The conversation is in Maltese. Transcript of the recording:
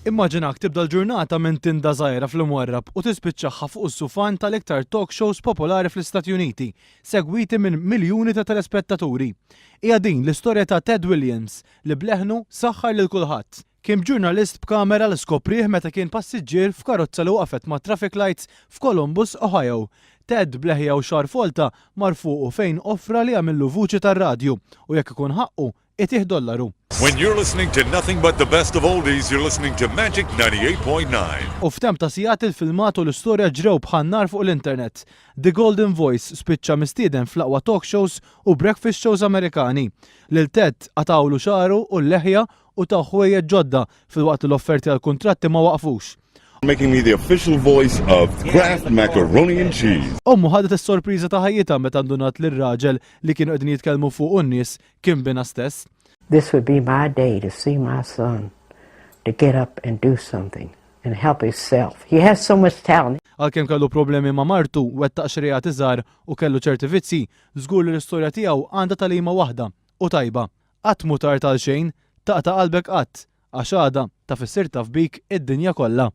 Immaġinak tibda l-ġurnata minn tinda żgħira fl-Imwarrab u tispiċċaha fuq is-sufan tal-iktar talk shows popolari fl-Istati Uniti, segwiti minn miljuni ta' telespettaturi. Hija din l-istorja ta' Ted Williams li b'leħnu saħħar lil kulħadd. Kien ġurnalist b'kamera li skoprieh meta kien passiġġier f'karozza li waqfet ma' traffic lights f'Columbus, Ohio. Ted b'leħja u xagħar folta mar fuqu fejn offra li jagħmillu vuċi tar-radju u jekk ikun ħaqqu itih dollaru. When you're listening to nothing but the best of oldies, you're listening to Magic 98.9. U f'temp ta' sigħat il-filmat u l-istorja ġrew bħal nar fuq l-internet. The Golden Voice spiċċa mistieden fl-aqwa talk shows u breakfast shows Amerikani. Lil Ted qatawlu xagħru u l-leħja u tawh ħwejjeġ ġodda filwaqt li l-offerti għal kuntratti ma waqfux. Making me the official voice of Kraft Macaroni and Cheese. Ommu ħadet is-sorpriża ta' ħajjitha meta ndunat li r-raġel li kienu qegħdin jitkellmu fuq n-nies kien binha stess. This would be my day to see my son to get up and do something and help himself. He has so much talent. Għalkemm kellu problemi ma' martu, wettaq xi reati żgħar u kellu ċerti vizzi, żgur li l-istorja tiegħu għandha tagħlima waħda u tajba. Qatt mhu tard għal xejn, taqta' qalbek qatt, għax għada taf issir taf bik id-dinja kollha.